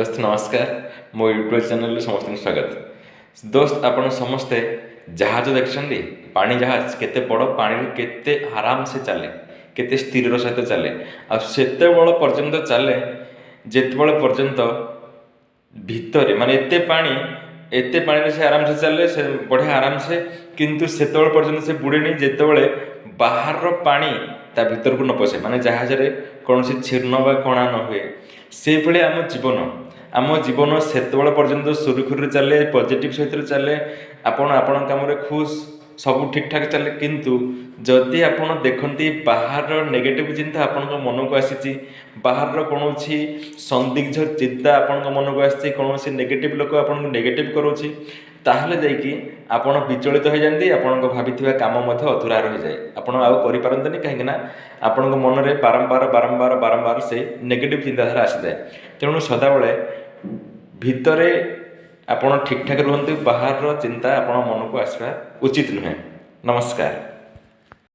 ଦୋସ୍ତ, ନମସ୍କାର। ମୋ ୟୁଟ୍ୟୁବ୍ ଚ୍ୟାନେଲରେ ସମସ୍ତଙ୍କୁ ସ୍ୱାଗତ। ଦୋସ୍ତ, ଆପଣ ସମସ୍ତେ ଜାହାଜ ଦେଖିଛନ୍ତି। ପାଣି ଜାହାଜ କେତେ ବଡ଼, ପାଣିରେ କେତେ ଆରାମସେ ଚାଲେ, କେତେ ସ୍ଥିରର ସହିତ ଚାଲେ। ଆଉ ସେତେବେଳ ପର୍ଯ୍ୟନ୍ତ ଚାଲେ ଯେତେବେଳେ ପର୍ଯ୍ୟନ୍ତ ଭିତରେ, ମାନେ ଏତେ ପାଣି, ଏତେ ପାଣିରେ ସେ ଆରାମସେ ଚାଲେ, ସେ ବଢ଼ିଆ ଆରାମସେ। କିନ୍ତୁ ସେତେବେଳେ ପର୍ଯ୍ୟନ୍ତ ସେ ବୁଡ଼େନି ଯେତେବେଳେ ବାହାରର ପାଣି ତା ଭିତରକୁ ନ ପଶେ, ମାନେ ଜାହାଜରେ କୌଣସି ଛିନ୍ନ ବା କଣା ନ ହୁଏ। ସେଇଭଳି ଆମ ଜୀବନ ସେତେବେଳେ ପର୍ଯ୍ୟନ୍ତ ସୁରୁଖୁରୁରେ ଚାଲେ, ପଜିଟିଭ୍ ସହିତ ଚାଲେ। ଆପଣ ଆପଣଙ୍କ କାମରେ ଖୁସ୍, ସବୁ ଠିକ୍ଠାକ୍ ଚାଲେ। କିନ୍ତୁ ଯଦି ଆପଣ ଦେଖନ୍ତି ବାହାରର ନେଗେଟିଭ୍ ଚିନ୍ତା ଆପଣଙ୍କ ମନକୁ ଆସିଛି, ବାହାରର କୌଣସି ସନ୍ଦିଗ୍ଧ ଚିନ୍ତା ଆପଣଙ୍କ ମନକୁ ଆସିଛି, କୌଣସି ନେଗେଟିଭ୍ ଲୋକ ଆପଣଙ୍କୁ ନେଗେଟିଭ୍ କରୁଛି, ତାହେଲେ ଯାଇକି ଆପଣ ବିଚଳିତ ହୋଇଯାନ୍ତି। ଆପଣଙ୍କ ଭାବିଥିବା କାମ ମଧ୍ୟ ଅଧୁରା ରହିଯାଏ, ଆପଣ ଆଉ କରିପାରନ୍ତିନି। କାହିଁକିନା ଆପଣଙ୍କ ମନରେ ବାରମ୍ବାର ବାରମ୍ବାର ବାରମ୍ବାର ସେ ନେଗେଟିଭ୍ ଚିନ୍ତାଧାରା ଆସିଥାଏ। ତେଣୁ ସଦାବେଳେ ଭିତରେ ଆପଣ ଠିକ୍ଠାକ୍ ରୁହନ୍ତୁ, ବାହାରର ଚିନ୍ତା ଆପଣ ମନକୁ ଆସିବା ଉଚିତ ନୁହେଁ। ନମସ୍କାର।